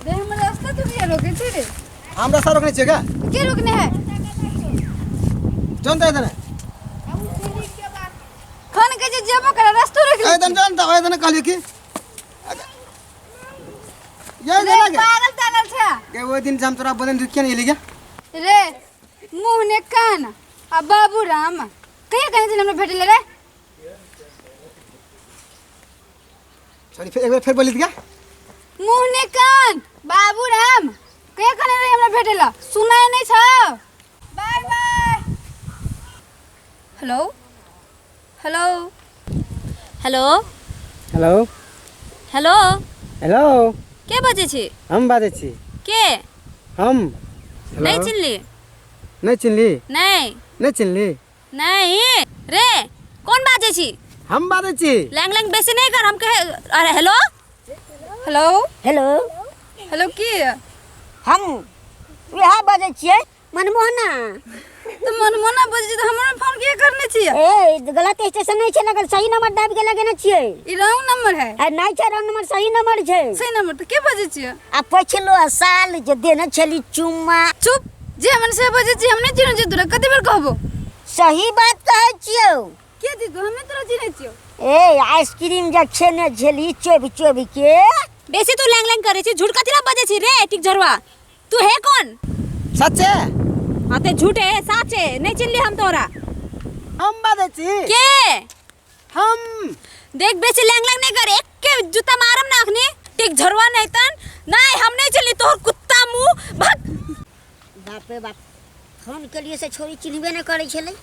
रे हमर रास्ता तू किया रोके छी रे? हम रास्ता रोकने छियै का? के रोकने है? जौन त एतने। खान के जे जेबो करे रास्तो रोक ले। एकदम जौन त एतने कहलियै कि ये रे देना के पागल तागल छै। के ओहि दिन से हम तोरा बदन किया नहीं एली गे? रे मुँह ने कान आ बाबू राम कहिया कहीं दिन हमरा भेटल रे? सॉरी, फिर एक बार फिर बोली क्या? मुँह ने कान बाबू राम कहिया कने रहे हमरा भेटल सुनाय नहीं छ। Bye bye. Hello hello hello hello hello hello के बजै छी? हम बाजै छी। के? हम। नहीं चिन्हली? नहीं चिन्हली? नहीं। नहीं चिन्हली? नहीं रे कौन बाजै छी? हम बाजै छी। लैंग लैंग बेसी नहीं कर हम कहे। अरे हेलो हेलो हेलो हेलो की हम वएह बजै छियै मनमोहना। तो मनमोहना बजै छी तऽ हमरो फोन किया करने छियै? ए गलत स्टेशन नहीं छै लगल, सही नंबर दाबि के लगेने छियै। ई रॉन्ग नंबर है। आ नहीं छै रॉन्ग नंबर, सही नंबर छै। सही नंबर तऽ के बजै छियै? आ पछिलो साल जे देने छली चुम्मा। चुप, जे मन से बजै छी हम नहि चिन्है छियै तोरा, कते बेर कहबो? सही बात कहै छियौ। के छी तू? हम नहि तोरा चिन्है छियौ। ए आइसक्रीम जे खेने छली चोबि चोबि के। बेसी तू लैंग लैंग करै छी, झूठ कथी ला बजै छी रे टिक झरुआ? तू है कौन? सच्चे? हाँ ते झूठ है सच है, नहीं चिल्ली हम तोरा। हम बाजै छी। के? हम। देख बेसी लैंग लैंग नहीं कर, एक के जूता मारम ना अखनी टिक झरुआ नहीं तन। नहीं हम नहीं चिल्ली तोहर कुत्ता मुंह भाग। बाप रे बाप, फोन के लिए से छोरी चिन्हबे नहीं करै छलै,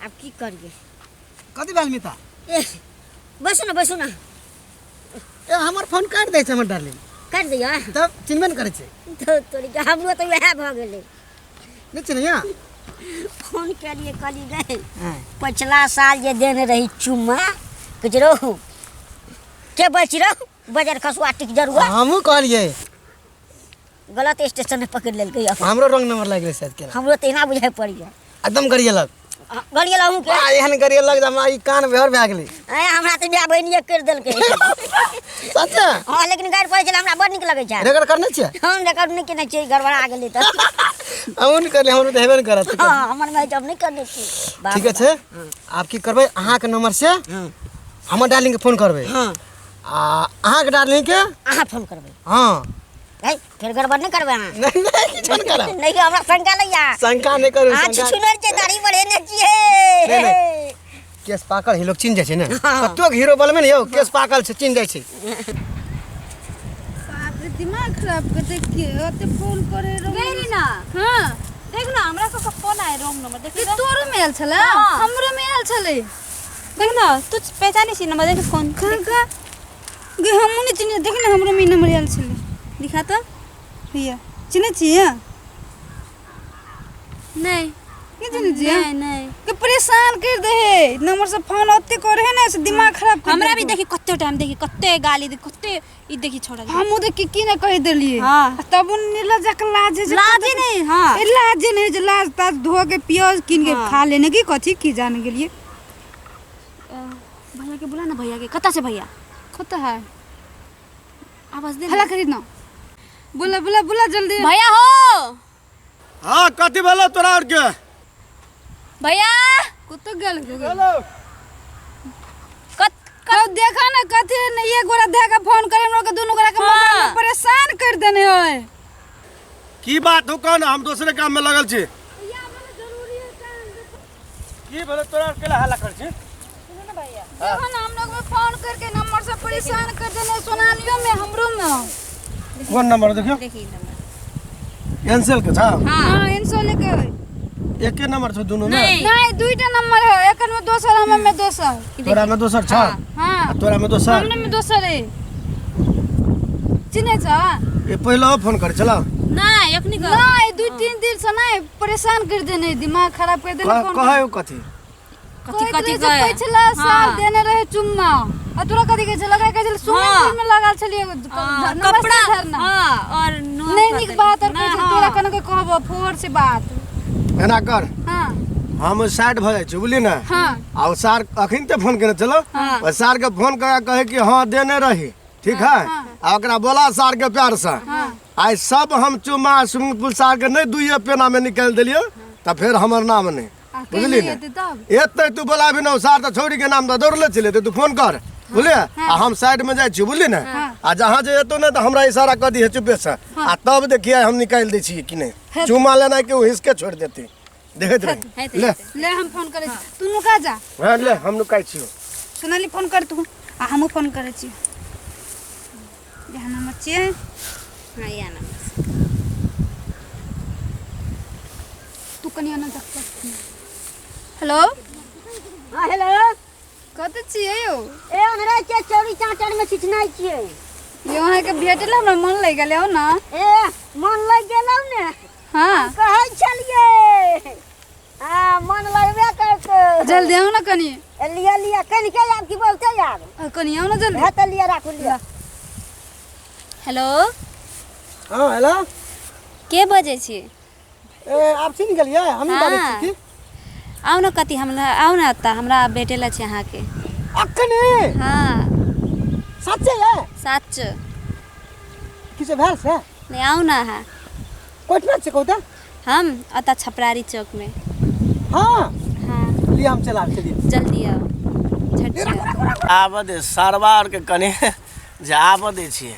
आब की करियै? कथी भेल मिता? ए बैसू ना बैसू ना। ए हमर फोन काटि दै छै हमर डार्लिंग। काटि दैया? तब चिन्हबे ने करै छै। तो तोरी के हमरो तऽ वएह भऽ गेलै। नहि चिन्हैया? फोन केलिए कहली गए पछिला साल जे देने रही चुम्मा कहै रहो के बचि रहो बजर खसुआ टिक जरुआ। हमहूँ कहलियै। गलत स्टेशन में पकड़ लेलकै। हमरो रंग नंबर लागि गेलै शायद केना। हमरो तऽ एना बुझाइ पड़ि गेल। एकदम गरियलक। गरियलक अहूँ के? आ एहन गरियलक जे हमरा ई कान बेहर भए गेलै। ए हमरा तऽ माय बहिनिए करि देलकै। सच? हँ लेकिन गारि पड़ै छलै हमरा बड़ नीक लगै छै। रिकॉर्ड करने छियै? हम रिकॉर्ड नहि केने छियै, गड़बड़ा गेलै तऽ। अहूँ नहि करलियै, हमरो तऽ हेबे नहि करत। हँ हमर माय जब नहि करने छी। ठीक छै, आब की करबै, अहाँके नंबर से हमर डार्लिंग के फोन करबै। हँ। आ अहाँके डार्लिंग के अहाँ फोन करबै। हँ। है फेर गड़बड़ नहीं करबै अहाँ? नहीं नहीं किछो नहीं करब। नहीं हमरा शंका लैया। शंका नहीं करू। अहाँ शंका छुछुनर छै, दाढ़ी बढ़ेने छियै। नहीं, नहीं। केस पाकल ही लोग चिन्ह जाइ छै ने। हाँ। कतबो हीरो बनबै ने यौ, केस पाकल छै चिन्ह जाइ छै। बाप रे दिमाग खराब कर दे के ओते फोन करे रहो। गई री ना। हां देख ना हमरा सब के फोन आए रॉन्ग नंबर देख। ई तोरो में आयल छला? हाँ। हमरो में आयल छलै। देख ना तू पहचानी छी नंबर देख कौन। कहाँ कहाँ? गे हमहूँ नहि चिन्है, देख ने हमरो में ई नंबर आयल छलै। दिखा तो। भैया चिन्है छियै? नहीं। नहीं चिन्है छियै? नहीं नहीं। के परेशान कर दे है नंबर से फोन ओते करे है ना से दिमाग खराब कर हमरा भी देलकै। देखी कते टाइम देखी कते गाली दे कते ई देखी छोड़ा दे। हमहूँ देखी की ना कहि देलियै। हाँ। आ तब उन निर्लज्जा के लाज है जे लाजे नहीं, हाँ। ए लाजे नहीं जे लाज ताज धो के प्याज कीन के हाँ। खा लेने की कथी की जान गेलियै। भैया के बुला ना, भैया के कता से भैया? कता है? आवाज दे। हल्ला करी ना, बोला बोला बोला जल्दी। भैया हो। हाँ कथी भेलो तोरा और के? भैया कत गेल? हेलो कत कब देखा ना कथी नहीं एक गोरा दे के फोन करे हमरा के दोनों गोरा के मोबाइल में हाँ। परेशान कर देने है। की बात हो कौन? हम दूसरे काम में लगल छी। की भेलो तोरा और केला हल्ला कर छी? देखो ना हम लोग में फोन करके नंबर से परेशान कर देने सोनालियो में हमरो में। कोन नंबर देखियो? देखी नंबर। कैंसिल के छा? हां इंसो लेके है। एके नंबर छौ दुनू में? नहीं। नहीं दुईटा नंबर है, एक में दोसर हमर में दोसर। तोरा में दोसर छा? हां। आ तोरा में दोसर? हमरे में दोसर है। चिन्है छ? ए पहिले फोन कर चला। नहीं अखनी कर। नहीं 2-3 दिन से नहीं परेशान कर देने दिमाग खराब कर देने। फोन कहै कथी? कथी कहैत कथी रहै जे कहे? पिछला साल हाँ। देने रहे चुम्मा आ तोरा कथी कहै छै लगा कहै छलै स्विमिंग हाँ। पूल में लगल छलियै हाँ, नमस्ते कपड़ा झरना। हाँ और नुआ नहीं नीक बात और कहै नहीं, छै तोरा हाँ। कने के कहबो फोर से बात। एना कर। हां हम साइड भ जाइ छी बुझली ना? हां। आ ओ सार अखन ते फोन केने चलो। हाँ। ओ सार के फोन करा कहे कि हां देने रही। ठीक है आ ओकरा बोला सार के प्यार से आइ सब हम चुमा स्विमिंग पूल सार के नहीं दुइये पेना में निकालि देलियो तऽ फेर हमर नाम नहीं आ बुझली केने ने एतै तब एतै तू बोलाबी ने सार तऽ छौड़ी के नाम तऽ दौड़ले चलि एतै तू फोन कर बुझलियै आ हम साइड में जाइ छी बुझली ने आ जहाँ जे एतौ ने तऽ हमरा इशारा कऽ दिहे चुपे से आ तब देखिए हम निकालि दै छियै कि नहि चुमा लेनाइ के ओ हिसके छोड़ि देतै देखैत रही ले ले हम फोन करै छी तू नुका जा हाँ ले हम नुकाइ छियौ सोनाली फोन कर तू आ हमहूँ फोन करै छी इएह नंबर छियै हाँ इएह नंबर तू कनि एना देख हेलो हाँ हेलो कतऽ छियै यौ ए हमरा के चौरी चाँचर में छिछनाइ छियै यौ अहाँके भेटल हमरा मन लागि गेल यौ ने ए मन लागि गेलौ ने हाँ कहै छलियै हाँ मन लगबे करतौ जल्दी आउ ने कनि ए, लिअ लिअ कनिके आब की बहुते आब कनि आउ ने जल्दी हे तऽ लिअ राखू लिअ हेलो हाँ हेलो के बजै छी ए आप चिन्ह गेलियै हमही बाजै छी की आउ ने कथी हमरा आउ ने एतऽ हमरा भेटै लए छै अहाँके अखने हाँ सच्चे ये सच किछु भेल से नहि आउ ने अहाँ कोठमे छै कहू तऽ हम एतऽ छपरारी चौकमे हाँ हाँ लिअ हम चला चलिए जल्दी आउ झट से आउ। आबऽ दे सरवा आरके कनि जे आबऽ दै छियै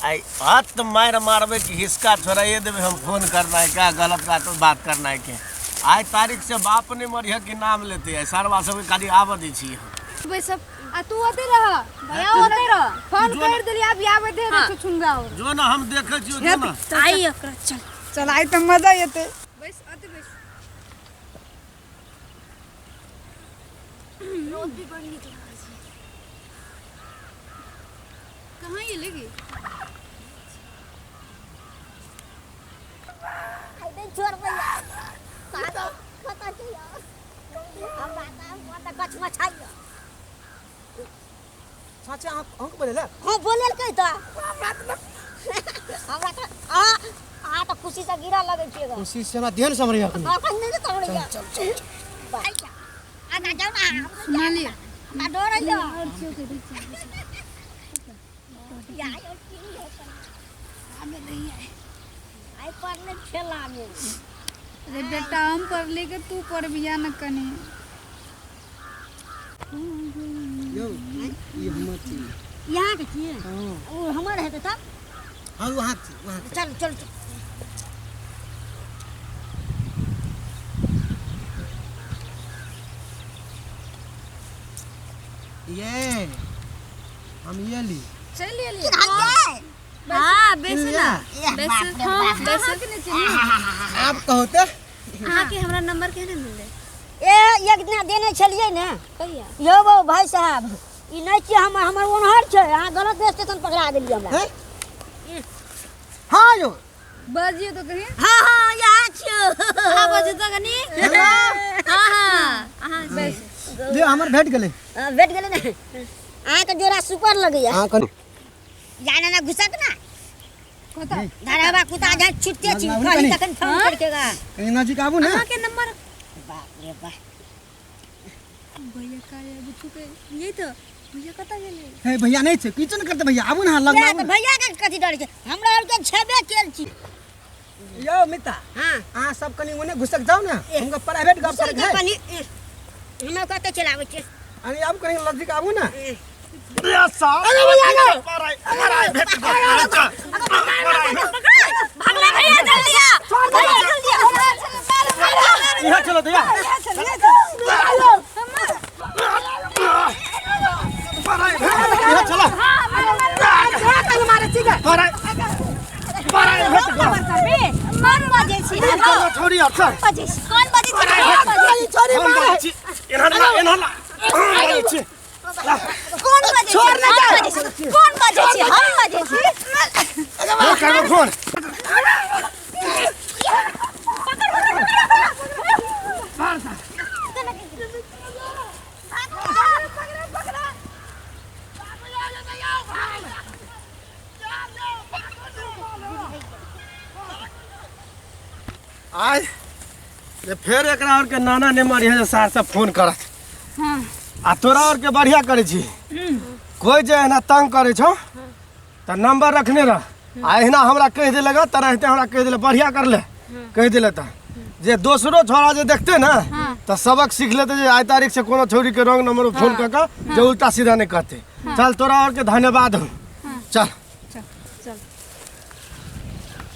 आइ हत मारि मारबै कि हिसका छोड़ाइए देबै हम फोन करना है क्या गलत बात बात करना है के आइ तारीख से बाप नहि मरिह कि नाम लेते आइ सरवा सबके खाली आबऽ दै छियै हम बैसब आ तू ओते रह भैया ओते रह फोन कर देली आब आबै दे रे छुछुंगा और जो ने हम देखै छियौ जो ने आई ओकरा चल चल आइ तऽ मजा एतै बैस ओते बैस रोड भी बड़ नीक लागै छै कहाँ गेलै गे छोड़ भैया कतऽ छै हमरा तऽ कछमछाइया चाचा अहाँ अहाँके बोले हाँ बोललकै तऽ हमरा तऽ अहाँ अहाँ तऽ खुशीसँ गिरऽ लगै छियै गऽ खुशी से हमरा देह ने सम्हरैया अखनी अखन नहि ने सम्हरैया चल चल आगा जाउ ने सुनाली हमरा डर होइया आइ पड़लै ठेलामे अरे बेटा हम पढ़ के तू पढ़बिया न कनी यौ ई हमर छी यहाँ के छियै हाँ ओ हमर हेतै तब हाँ वहाँ छी वहाँ चल चल चल ये हम ये ली चलि एलियै हाँ बेसू ना बाप रे बाप। बेसू आप कहो तऽ अहाँके हमरा नंबर केना मिललै ए एक दिना देने छलियै ने कहिया यौ बौ भाई साहब ई नहि छियै हमर हमर ओनहर छै अहाँ गलत स्टेशन पकड़ा देलियै हमरा हैं? हाँ यौ बजियो तो कहीं हाँ हाँ यहाँ छियौ अहाँ बजू तऽ कनी हाँ हाँ अहाँ बस ले हमर भेट गेलै हाँ, भेट गेलै ने अहाँके जोड़ा सुपर लगैया अहाँ कनि जाना ना घुसक ना कतऽ धरावा कुत्ता जाय छुटते छी आबू कहीं कनी। तखन फोन करके गा कनि नजीक आबू ने अहाँके नंबर बाप रे बाप भैया का आबि चुके यही तो भैया कतऽ गेलै हे भैया नहि छै किछु नहि करतै भैया आबू ने अहाँ लग या आबू तऽ ने। भैया के कथी डर छै हमरा आर के छेबे केल छी यौ मिता हाँ अहाँ सब कनि ओने घुसक जाउ ने हमका प्राइवेट गप घुसक करे है कनी हमरा कतऽ चलाबै छै अरे आबू कनि नजदीक आबू ने अरे साहब अरे भैया पराई भेट पराई भागले भैया जल्दी आ भैया जल्दी आ यहाँ चलो भैया पराई यहाँ चलो पराई पराई भेट कौन बजै छी चलो छोड़ी और चल बजै छी कौन बजै छी छोड़ी हम मारे बजै छी एना ला एना ला हम बजै छी कौन बजै छी हम बजै छी कौन बजै छी हम बजै छी फोन करबो फोन आइ जे फेर एकरा और के नाना ने मरिहे जे सार से फोन करत हाँ आ तोरा और के बढ़िया करै छी कोई जे एना तंग करै छौ तऽ नंबर रखने रह आ एहिना हमरा कहि देलक तऽ रहते हमरा कहि देलक बढ़िया करले कहि देले तऽ जे दोसरो छोड़ा जे देखते ने तऽ सबक सीख लेते जे आइ तारीख से कोनो छौड़ी के रंग नंबर पर फोन कऽ कऽ जे उल्टा सीधा नहि कहते। चल तोरा और के धन्यवाद हो। चल।